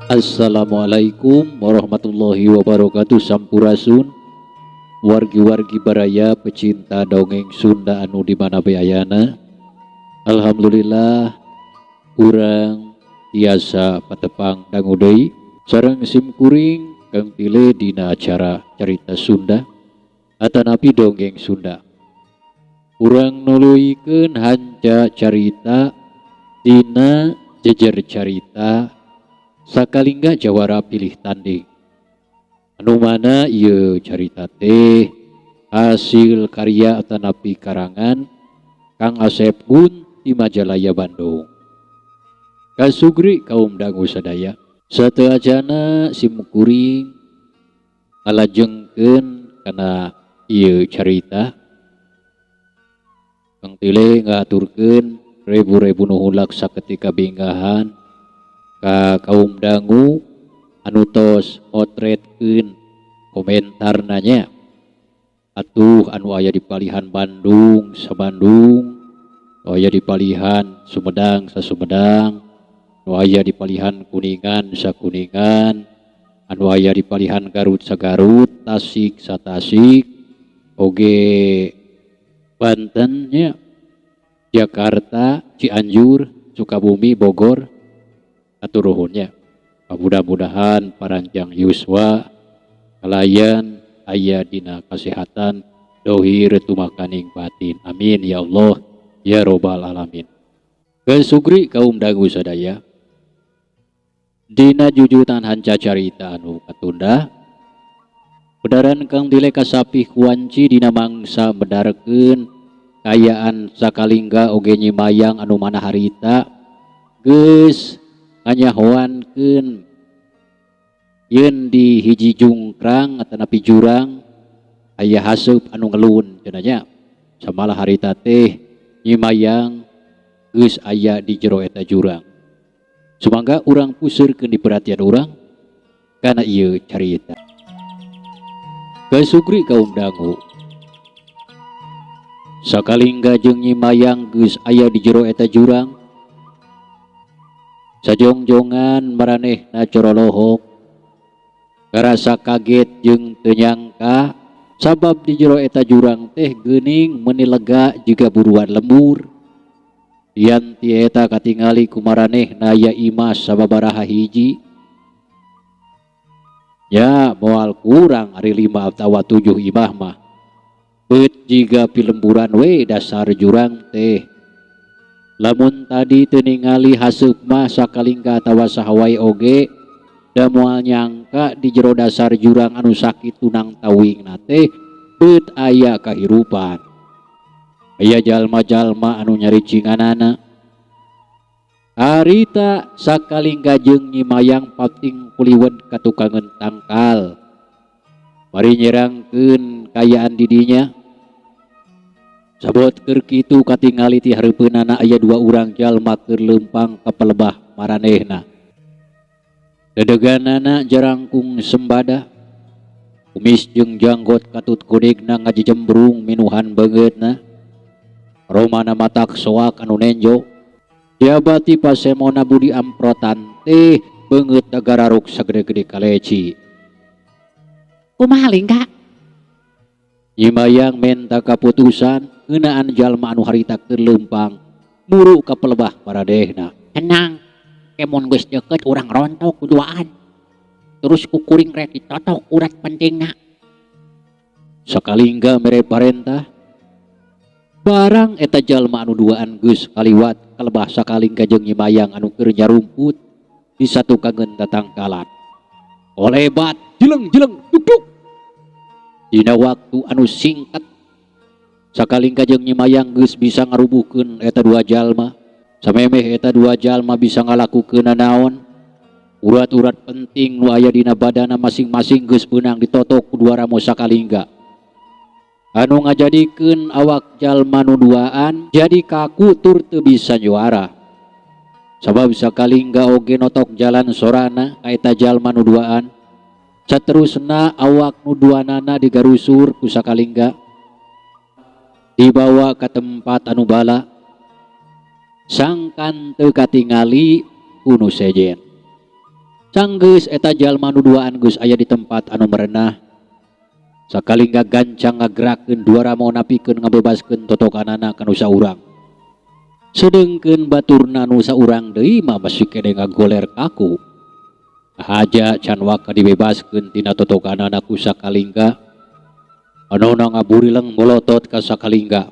Assalamualaikum warahmatullahi wabarakatuh. Sampurasun, wargi-wargi baraya pecinta dongeng Sunda anu di mana bae ayana. Alhamdulillah, urang tiasa patepang dangu deui sareng sim kuring Kang Tile dina acara Carita Sunda atanapi Dongeng Sunda. Urang nuluykeun hanca carita dina Jejer Carita Sakalingga Jawara Pilih Tanding, anu mana ieu carita teh hasil karya atanapi karangan Kang Asep Gun di Majalaya, Bandung. Kasugri kaum dangu sadaya, sateuacanna sim kuring ngalajengkeun kana ieu carita, Kang Tile ngahaturkeun rebu-rebu nuhun saketik kabingahan ka kaum dangu anu tos motretkeun komentarna nya. Atuh anu aya di palihan Bandung sa Bandung, nu aya di palihan Sumedang sa Sumedang, nu aya di palihan Kuningan sa Kuningan, anu aya di palihan Garut sa Garut, Tasik sa Tasik, oge Banten nya, Jakarta, Cianjur, Sukabumi, Bogor. Hatur nuhun nya. Mudah-mudahan paranjang yuswa kalayan aya dina kasehatan dohir tumakaning batin. Amin ya Allah ya robbal alamin. Kesugri kaum dangu sadaya, dina jujutan hanca carita anu katunda, Bedaran Kang Tile kasapih kuanci dina mangsa medarkeun kayaan Sakalingga oge Nyi Mayang, anu mana harita geus nganyahoankeun yen di hiji jungkrang atanapi jurang aya haseup anu ngelun cenah nya. Samalah harita teh Nyi Mayang geus aya di jero eta jurang. Sumangga urang puseurkeun di perhatian urang kana ieu carita. Kasugri kaum dangu, Sakalingga jeung Nyi Mayang geus aya di jero eta jurang. Sajongjongan maranehna corolohok ngarasa kaget jeung teu nyangka, sabab di jero eta jurang teh geuning meuni lega jiga buruan lembur. Lian ti eta, katingali ku maranehna aya imah sababaraha hiji nya, moal kurang ari lima atawa tujuh imah mah. Beut jiga pilemburan we dasar jurang teh. Lamun tadi teu ningali haseup mah, Sakalingga atawa saha wae oge da moal nyangka di jero dasar jurang anu sakitu nang tawingna teh beut aya kahirupan, aya jalma-jalma anu nyaricinganana. Harita Sakalingga jeung Nyi Mayang pating kuliwet ka tukangeun tangkal bari nyerangkeun kaayaan di dinya. Sabot keur kitu, katingali ti hareupeunana aya dua urang jalma keur leumpang ka palebah maranehna. Dedeganana jarangkung sembada, kumis jeung janggot katut godegna ngajejembrung minuhan beungeutna, romana matak soak anu nenjo. Diabati pasemona budi amprotan teh beungeut gararuk sagede-gede kaleci. Kumaha, Lingga? Nyi Mayang menta kaputusan ngeunaan jalma anu harita keur leumpang muru ka pelebah maranehna. Tenang, ke mun geus deket urang rontok duaan. Terus ku kuring rek ditotok urat pentingna. Sakalingga mere parentah. Barang eta jalma anu duaan geus kaliwat kalebah Sakalingga jeung Nyi Mayang anu keur nyarumput di satukangeun tatangkalan. Olebat jeleng-jeleng duk duk. Dina waktu anu singkat, Sakalingga jeung Nyi Mayang geus bisa ngarubuhkeun eta dua jalma. Samemeh eta dua jalma bisa ngalakukeun naon, urat-urat penting nu aya dina badana masing-masing geus beunang ditotok ku dua ramo Sakalingga, anu ngajadikeun awak jalma nu duaan jadi kaku tur teu bisa nyuara, sabab Sakalingga oge notok jalan sorana ka eta jalma nu duaan. Saterusna awak nu duanana digarusur ku Sakalingga, dibawa ke tempat anu bala sangkan teu katingali ku nu sejen. Sanggeus eta jalma nu duaan geus aya di tempat anu merenah, Sakalingga gancang ngagerakeun dua ramona pikeun ngabebaskeun totokanana ka nu saurang. Sedengkeun baturna nu saurang deui mah masih keneh ngagoler kaku. Haja can waka dibebaskeun tina totokanana ku Sakalingga. Anona ngaburileng molotot ka Sakalingga.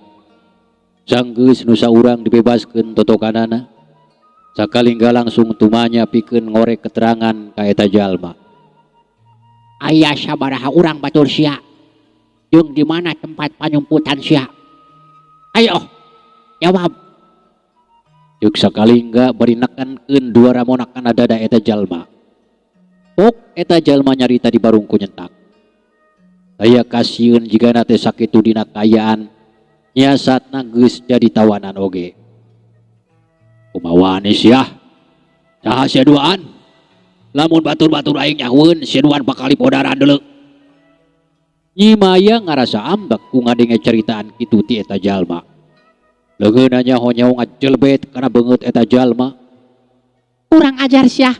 Sanggeus nu saurang dibebaskeun totokanana, Sakalingga langsung tumanya pikeun ngorek keterangan ka eta jalma. Aya sabaraha urang batur sia? Jeung di mana tempat panyumputan sia? Ayo, jawab. Ceuk Sakalingga bari nekankeun dua ramona kana dada eta jalma. Pok eta jalma nyarita di barung ku nyentak. Aya kasieun jigana teh sakitu dina kaayaan nyiasatna geus jadi tawanan oge. Kumaha wani sia? Saha sia duaan? Lamun batur-batur aing nyahueun sia duaan bakal dipodaran deuleu. Nyi Mayang ngarasa ambek ku ngadenge ceritaan kitu ti eta jalma. Leungeunna nyaho-nyaho ngajelbet kana beungeut eta jalma. Kurang ajar sia.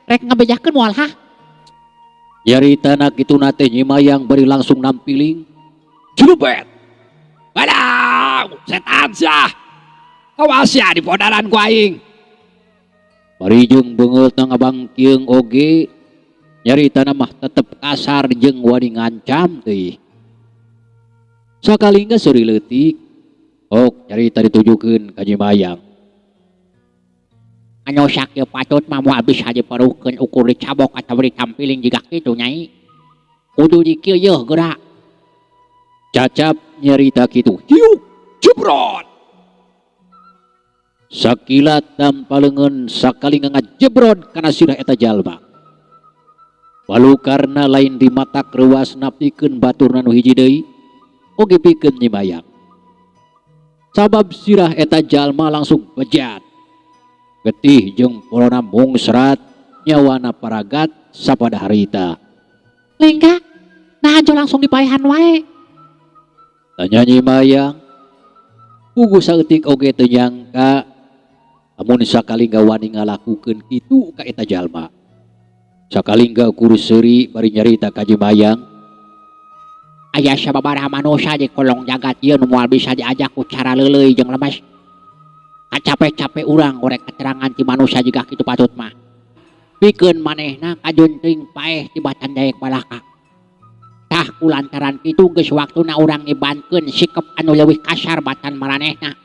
Rek ngabejakeun moal hah? Nyaritana kituna teh Nyi Mayang bari langsung nampiling. Jelebet. Wadaw, setan sia. Awas sia dipodaran ku aing. Bari jeung beungeutna ngabangkieung oge nyaritana mah tetep kasar jeung wani ngancam teuing. Sakalingga seuri leutik, ok nyarita ditujukeun ka Nyi Mayang. Anu sakieu patut mah moal bisa diperuhkeun ukur dicabok atawa ditampiling jiga kitu, Nyai. Kudu dikieu yeuh geura. Cacap nyarita kitu, hiuk jebrot. Sakilat tanpa leungeun Sakalingga ngajebrot kana sirah eta jalma. Balukarna lain di matak reuasna pikeun baturna nu hiji deui, oge pikeun Nyi Mayang. Sabab sirah eta jalma langsung bejat. Getih jeung polona mungsrat, nyawana paragat sapada harita. Lingga, naha jo langsung dipaehan wae? Tanya Nyi Mayang. Puguh saeutik oge teu nyangka amun Sakalingga wani ngalakukeun kitu ka eta jalma. Sakalingga ukur seuri bari nyarita ka Nyi Mayang. Aya sababaraha manusia di kolong jagat ieu nu moal bisa diajak ku cara leuleuy jeung lemes. Kacape-cape urang ngorek keterangan ti manusia jiga kitu patut mah. Pikeun manehna kajunting paeh tibatan daek balaka. Tah ku lantaran kitu geus waktuna urang ngibankeun sikep anu leuwih kasar batan maranehna.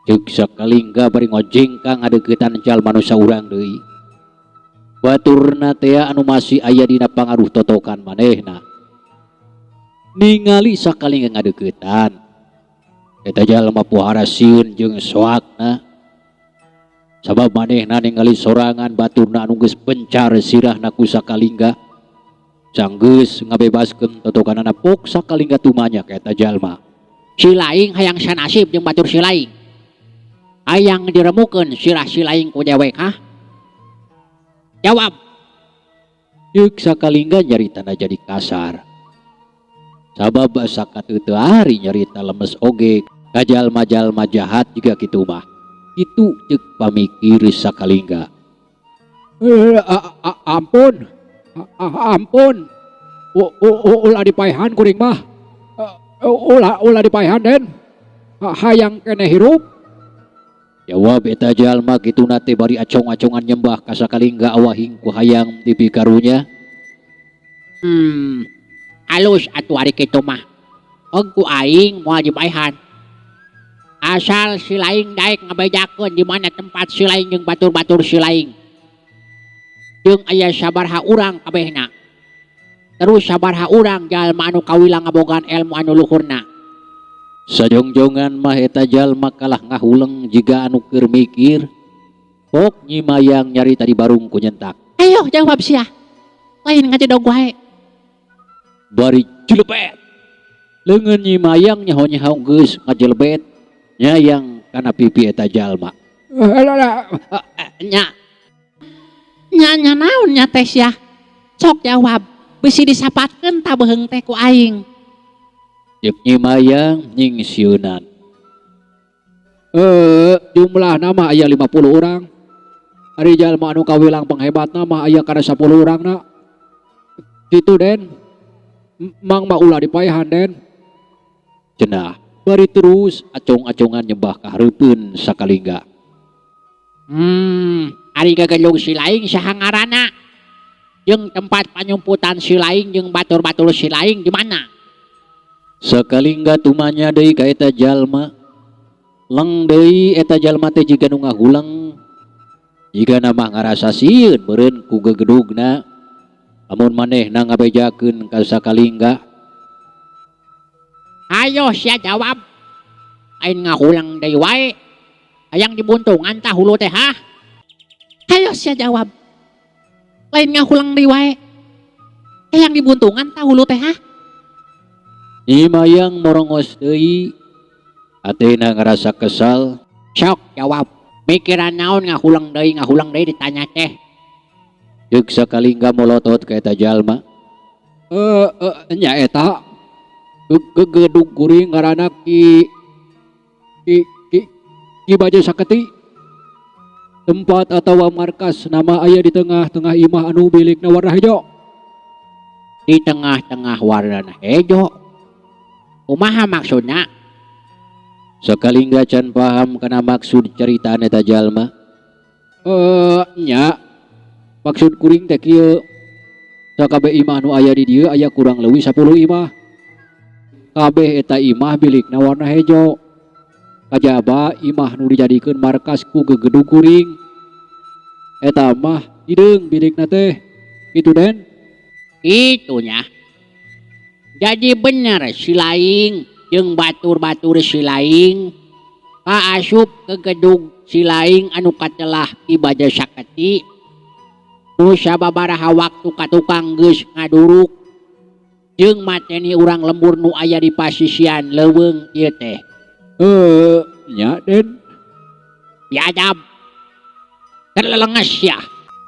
Ceuk Sakalingga bari ngojengkang ngadeuketan jalma nu saurang deui. Baturna tea anu masih aya dina pangaruh totokan manehna. Ningali Sakalingga ngadeuketan, eta jalma pohara sieun jeung soakna. Sabab manehna ningali sorangan baturna anu geus pencar sirahna ku Sakalingga. Sanggeus ngabebaskeun totokanana pok Sakalingga tumanya ka eta jalma. Si laing hayang sanasib jeung batur si laing. Hayang diremukeun sirah si laing ku dewek, hah? Jawab. Ceuk Sakalingga nyaritana jadi kasar. Sabab sakateuteung ari nyarita lemes oge ka jalma-jalma jahat jiga kitu mah. Kitu ceuk pamikir Sakalingga. Ampun. Ampun. Ulah dipaehan kuring mah. Ulah dipaehan den. Hayang keneh hirup. Jawab eta jalma kituna teh bari acong-acongan nyembah ka Sakalingga awahing ku hayang dipikarunya. Halus atuh ari kitu mah. Og ku aing moal dipaehan. Asal si laing daek ngabejakeun di mana tempat si laing jeung batur-batur si laing. Jeung aya sabaraha urang kabehna. Terus sabaraha urang jalma anu kawilang ngabogaan ilmu anu luhurna. Sajongjongan mah eta jalma kalah ngahuleng jiga anu keur mikir. Pok Nyi Mayang nyarita di barung ku nyentak. Ayo jawab sia. Lain ngajedog wae. Bari jelebet. Leungeun Nyi Mayang nyaho-nyaho geus ngajelebet nyayang kana pipi eta jalma. Nya. Nya nya naon nya teh sia? Sok jawab. Bisi disapatkeun ta beuheung teh ku aing. Ceuk Nyi Mayang nyingsieunan. Jumlah nama aya 50 orang. Ari jalma anu kawilang panghebatna mah aya kana 10 urangna. Kitu Den. Mang mah ulah dipaehan Den. Cenah bari terus acong-acongan nyembah ka hareupeun Sakalingga. Ari gegedug si laing saha ngaranna? Jeung tempat panyumputan si laing jeung batur-batur si laing di mana? Sakalingga tumanya deui ka eta jalma. Leng deui eta jalma teh jiga nu ngahuleng. Jigana mah ngarasa sieun meureun ku gegedugna. Lamun manehna ngabejakeun ka Sakalingga. Hayo sia jawab. Lain ngahuleng deui wae. Hayang dibuntungan tah hulu teh hah? Hayo sia jawab. Lain ngahuleng deui wae. Hayang dibuntungan tah hulu teh hah? Nyi Mayang morongos deui. Hatena ngarasa kesal. Sok jawab. Mikiran naon ngahuleng deui ngahuleng deui ditanya teh. Ceuk Sakalingga molotot ka eta jalma. Nya eta gegedug kuring ngaranna Ki Ki Ki Ki Baja Saketi. Tempat atawa markas nama aya di tengah-tengah imah anu bilikna warna hejo. Di tengah-tengah warna hejo. Kumaha maksudna? Sakalingga can paham kana maksud caritaan eta jalma. Nya maksud kuring teh kieu. Sakabeh imah nu aya di dieu aya kurang leuwih 10 imah. Kabeh eta imah bilikna warna hejo. Kajaba imah nu dijadikeun markas ku gegedug kuring. Eta mah hideung bilikna teh. Kitu Den. Kitu nya. Jadi bener si laing jeung batur-batur si laing kaasup ke gedung si laing anu katelah Ki Baja Saketi. Nu sababaraha waktu ka tukang geus ngaduruk jeung mateni urang lembur nu aya di pasisian leuweung ieu teh. Nya Den. Biadab. Terlelenges ya.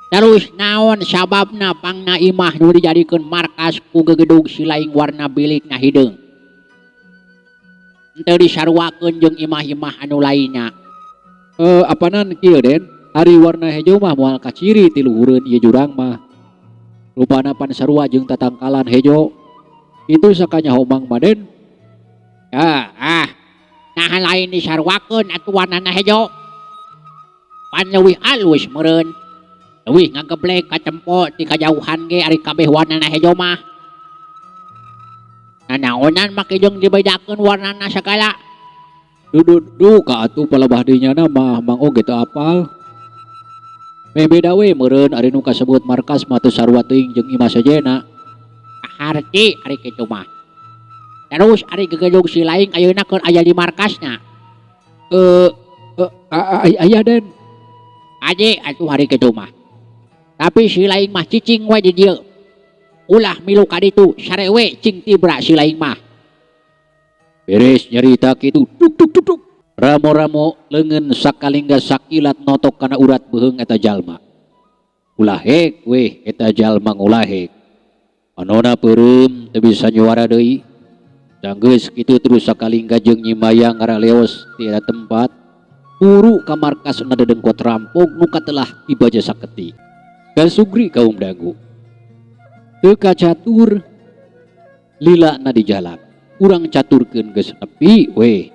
Terus naon sababna pangna imah nu dijadikeun markas ku gegedug si laing warna bilikna hideung. Henteu disaruakeun jeung imah-imah anu lainna. Apanan kieu Den? Ari warna hejo mah moal kaciri ti luhureun ieu jurang mah. Rupana pan sarua jeung tatangkalan hejo. Itu sakanyaho Mang mah Den. Nah lain disaruakeun atuh warnana hejo. Pan leuwih alus meureun. Leuwih ngageblek katempo ti kajauhan ge ari kabeh warnana hejo mah. Nanaonan make jeung dibedakeun warnana sagala. Duh ka atuh palebah dinya mah Mang oge teu apal. Meh beda we meureun ari nu kasebut markas mah teu sarua teuing jeung imah sejenna. Kaharti ari kitu mah. Terus ari gegedug si laing ayeuna keur aya di markasna. Aya Den. Aje atuh ari kitu mah. Tapi si laing mah cicing we di dieu. Ulah milu ka ditu sare we cing tibra si laing mah. Beres nyarita kitu duk duk duk duk. Ramo-ramo leungeun Sakalingga sakilat notok kana urat beuheung eta jalma. Ulahek weh eta jalma ngulahek. Anona peureum teu bisa nyuara deui. Sanggeus kitu terus Sakalingga jeung Nyi Mayang ngaraleos ti eta tempat. Buru ka markas na dedengkot rampok nu katelah Ki Baja Saketi. Kasugri kaum dangu. Teu kacatur lila na di jalan. Urang caturkeun geus nepi weh.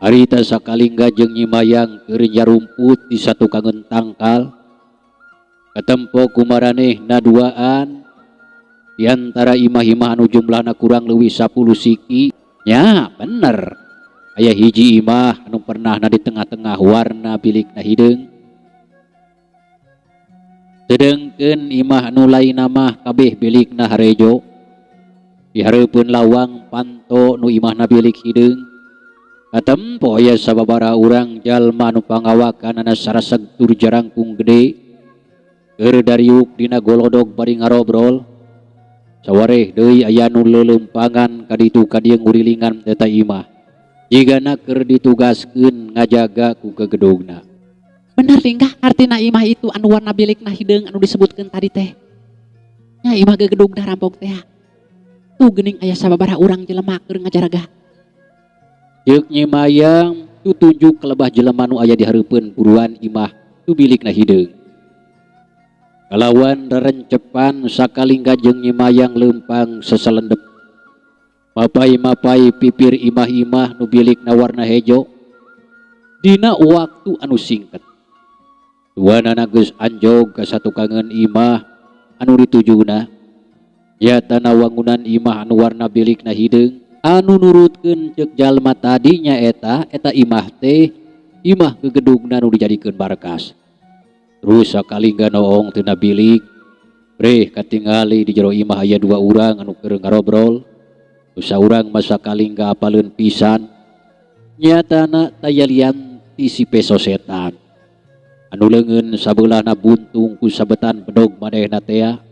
Harita Sakalingga jeung Nyi Mayang keur nyarumput di satukangeun tangkal. Katempo ku maranehna duaan di antara imah-imah anu jumlahna kurang leuwih 10 siki. Nya bener. Aya hiji imah anu pernahna di tengah-tengah warna bilikna hideung. Sedengkeun imah anu lainna mah kabeh bilikna harejo. Di hareupeun lawang panto nu imahna bilik hideung. Katempo aya sababaraha urang jalma anu pangawakanana saraseg tur jarangkung gede. Keur dariuk dina golodog bari ngarobrol. Sawareh deui aya nu leuleumpangan ka ditu ka dieu ngurilingan eta imah. Jigana keur ditugaskeun ngajaga ku gegedugna. Bener tingkah artina imah itu anu warna bilikna hideung anu disebutkeun tadi teh. Nya imah gegedugna rampok teh. Tuh geuning aya sababaraha urang jelema keur ngajaraga. Ceuk Nyi Mayang tutunjuk kelebah jelema nu aya di hareupeun buruan imah Nu bilikna hideung. Kalawan rerencepan Sakalingga jeung Nyi Mayang leumpang sasalendep. Mapay-mapay pipir imah-imah nu bilikna warna hejo. Dina waktu anu singkat, duanana geus anjog ka satukangeun imah anu ditujuna. Nyatana wangunan imah anu warna bilikna hideung anu nurutkeun ceuk jalma tadi nyaeta eta imah teh imah gegedugna nu dijadikeun markas. Terus Sakalingga noong tina bilik, breh katingali di jero imah aya dua urang anu keur ngarobrol. Nu saurang mah Sakalingga apaleun pisan, nyatana taya lian ti si peso setan anu leungeun sabeulahna buntung ku sabetan bedog manehna tea.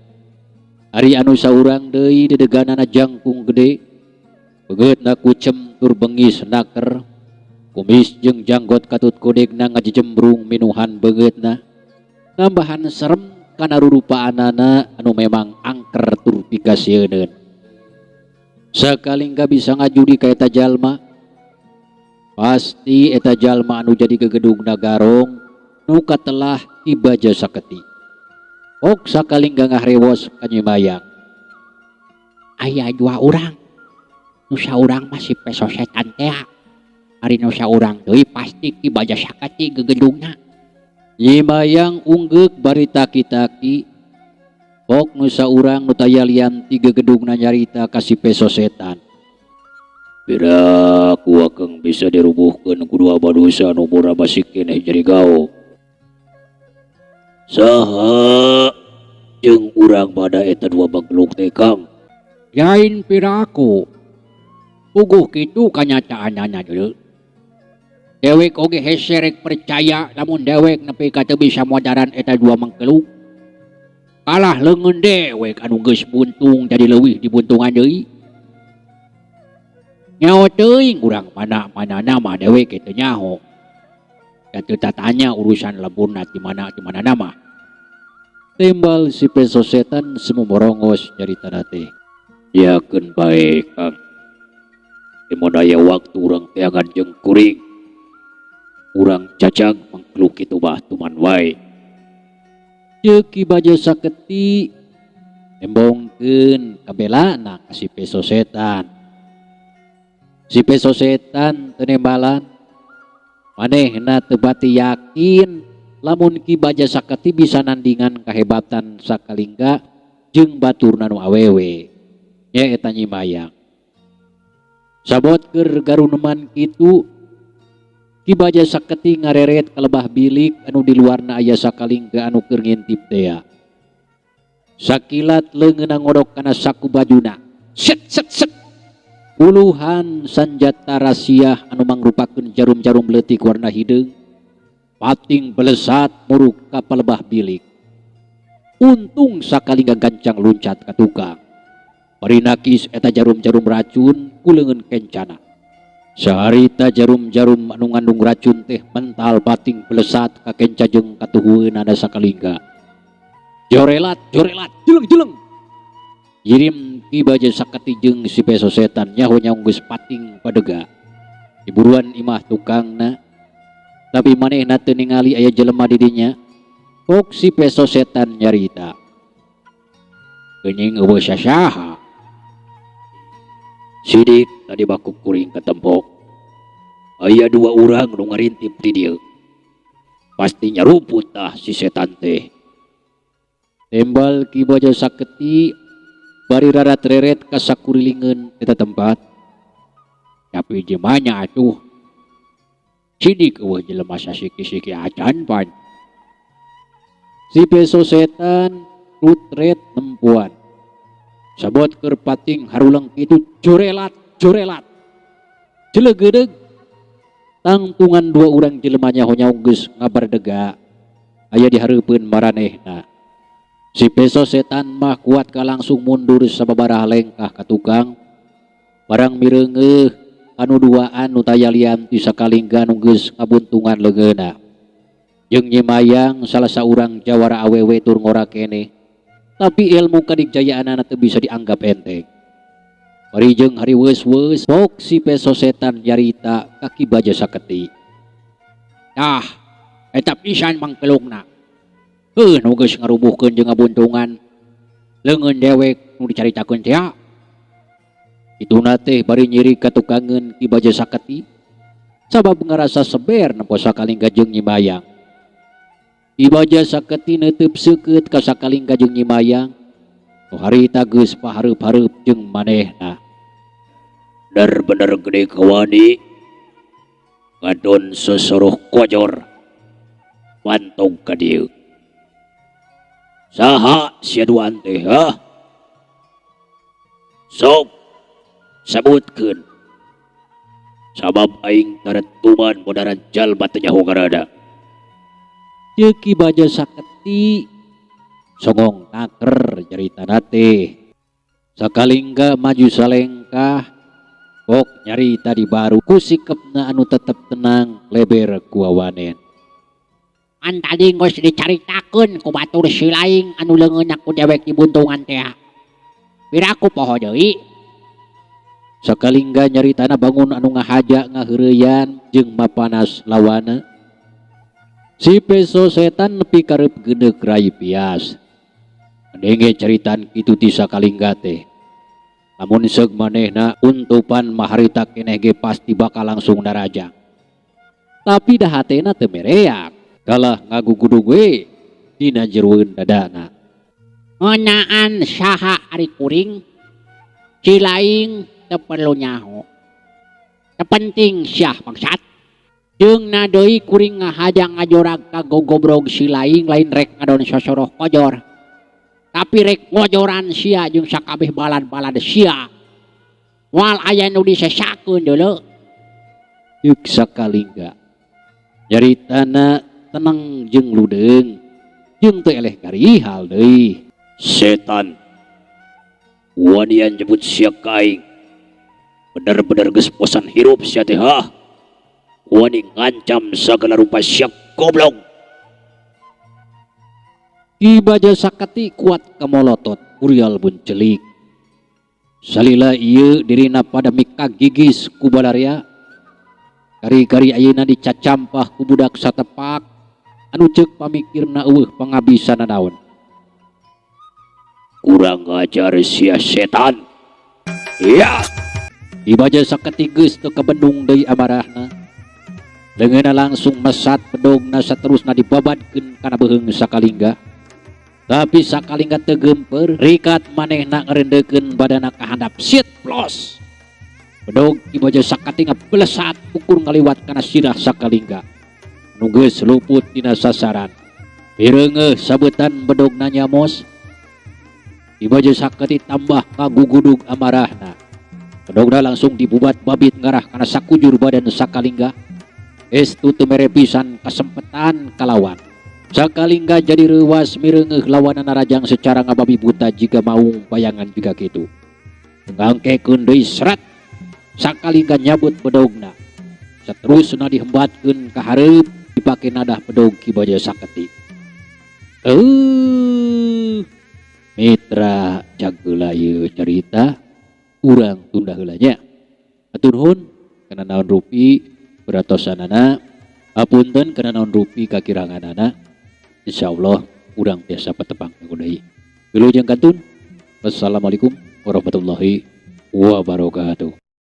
Ari anu saurang deui dedeganana jangkung gede, beungeutna kucem tur bengis naker, kumis jeung janggot katut kodegna ngajejembrung minuhan beungeutna, nambahan serem kana rurupaanana anu memang angker tur pikasieuneun. Sakalingga bisa ngajudi ka eta jalma. Pasti eta jalma anu jadi gegedugna garong nu katelah Ki Baja Saketi. Ok Sakalingga ngahrewos ka Nyi Mayang. Aya dua urang. Nu saurang mah si peso setan tea. Ari nu saurang deui pasti Ki Baja Saketi gegedugna. Nyi Mayang unggeuk bari taki-taki. Pok nu saurang nu taya lian ti gegedugna nyarita ka si peso setan. Piraku akang bisa dirubuhkeun ku dua manusia nu murah masih keneh jadi gao. Saha jeung urang pada eta dua makhluk teh, Kang? Lain piraku. Puguh kitu kanyataanana deui. Dewek oge hese rek percaya lamun dewek nepi ka teu bisa modaran eta dua mangkeluk. Kalah leungeun dewek anu geus buntung jadi leuwih dibuntungan deui. Nyaho teuing urang mana-manana mah dewek ge teu nyaho. Da teu tatanya urusan lemburna ti mana ti manana mah. Tembal si peso setan sumumorongos nyaritana teh. Yakeun bae, Kang. Mun aya waktu urang teangan jeung kuring. Urang cacag mangkeluk kitu mah tuman wae. Ceuk Ki Baja Saketi embongkeun kabelana ka si peso setan. Si peso setan teu nembalan. Manehna teu bati yakin lamun Ki Baja Saketi bisa nandingan kahebatan Sakalingga jeung baturna nu awewe nyaeta Nyi Mayang. Sabot keur garuneman kitu, Ki Baja Saketi ngareret ka lebah bilik anu di luarna aya Sakalingga anu keur ngintip tea. Sakilat leungeunna ngodok kana saku bajuna. Set set set. Puluhan sanjata rasiah anu mangrupakeun jarum-jarum leutik warna hideung pating belesat muruk ka palebah bilik. Untung Sakalingga gancang luncat ka tukang. Bari nakis eta jarum-jarum racun ku leungeun kencana. Saharita jarum-jarum anu ngandung racun teh mental pating belesat ka kenca jeung katuhueunana Sakalingga. Jorelat, jorelat, jeleng jeleng. Jirim Ki Baja Saketi jeung si peso setan nyaho nyaho geus pating padega. Diburuan imah tukangna, tapi manehna teu ningali aya jelema di dinya. Pok si peso setan nyarita. Geuning eueuh sasaha. Sidik tadi baku kuring ketempok. Aya dua urang nu ngarintip di dieu. Pasti nyaruput tah si setan teh. Tembal Ki Baja Saketi bari rarat-reret ka sakurilingeun eta tempat. Tapi jemanya atuh? Sidik eueuh jelema sasiki-siki acan pan. Si peso setan rutret nempuan. Sabot keur pating haruleng kitu jorelat jorelat. Jelegedeug tangtungan dua urang jelema nyaho nyaho geus ngabardega aya di hareupeun maranehna. Si peso setan mah kuat ka langsung mundur sababaraha lengkah ka tukang. Barang mireungeuh anu duaan nu taya lian ti Sakalingga nu geus ngabuntungan leungeunna. Jeung Nyi Mayang salah saurang jawara awewe tur ngora keneh. Tapi ilmu kadikjayaanana teu bisa dianggap enteng. Bari jeung hariweus-weus pok si peso setan nyarita ka Ki Baja Saketi. Tah, Eta pisan mangkelungna. Heuh nu geus ngarubuhkeun jeung ngabuntungan leungeun dewek nu dicaritakeun teh. Kituna teh bari nyiri katukangeun Ki Baja Saketi sabab ngarasa seber nempo Sakalingga jeung Nyi Mayang. Ki Baja Saketi neuteub seukeut ka Sakalingga jeung Nyi Mayang nu harita geus pahareup-hareup jeung manehna. Bener-bener gede kawani ngadon sosoroh kojor mantong ka dieu. Saha sia duaan teh ha? Sok sebutkeun. Sabab aing taretuman bodaran jalma teu nyaho ngaranna. Ceuk Ki Baja Saketi songong naker caritana teh. Sakalingga maju salengkah kok nyarita di baru ku sikepna anu tetep tenang leber ku wawanen. An tadi geus dicaritakeun ku batur si laing anu leungeunna ku dewek dibuntungan teh. Piraku poho deui. Sakalingga nyaritana bangun anu ngahaja ngaheureuyan jeung mapanas lawana. Si peso setan nepi kareup geuneuk rai pias. Denge caritaan kitu ti Sakalingga teh. Lamun seug manehna untupan maharita keneh ge pasti bakal langsung narajang. Tapi da hatena teu mereak. Kalah ngagugudug we dina jeroeun dadana. Ngeunaan saha ari kuring? Si laing teu perlu nyaho. Teu penting siah bangsat. Jeung na deui kuring ngahaja ngajorag ka gogobrog si laing lain rek ngadon sosoroh kojor. Tapi rek ngojoran sia jeung sakabeh balad-balad sia. Moal aya nu disesakeun deuleu. Ceuk Sakalingga. Nyaritana tenang jeung ludeung jeung teu eleh garihal deui. Setan wanian nyebut sia ka aing. Bener-bener geus bosan hirup sia teh ha. Wani ngancam sagala rupa sia goblok. Ki Baja Saketi kuat kamolotot urial buncelik. Salila ieu dirina pada mikagigis ku balaria. Kari-kari ayeuna dicacampah ku budak satepak anu ceuk pamikirna eueuh pangabisana naon. Kurang ajar sia setan. Ya. Ki Baja Saketi geus teu kabendung deui amarahna. Leungeunna langsung mesat bedogna saterusna dibabadkeun kana beuheung Sakalingga. Tapi Sakalingga teu gemper, rikat manehna ngarendeukeun badana ka handap sit plos. Bedog Ki Baja Saketi ngabelesat ukur ngaliwat kana sirah Sakalingga. Nu geus luput tina sasaran. Pireungeuh sabetan bedogna nyamos. Ki Baja Saketi tambah ngagugudug amarahna. Bedogna langsung dibubat babit ngarah kana sakujur badan Sakalingga. Estu teu mere pisan kasempetan kalawan. Sakalingga jadi reuwas mireungeuh lawanana rajang secara ngababi buta jiga maung bayangan jiga kitu. Ngangkekeun deui seret. Sakalingga nyabut bedogna. Saterusna dihembatkeun ka hareup dipake nadah bedog Ki Baja Saketi. Mitra jageula ieu carita urang tunda heula nya. Hatur nuhun kana naon rupi peratosanana, apunten kana naon rupi kakiranganana. Insyaallah urang tiasa patepang deui. Wilujeng kantun. Wassalamualaikum warahmatullahi wabarakatuh.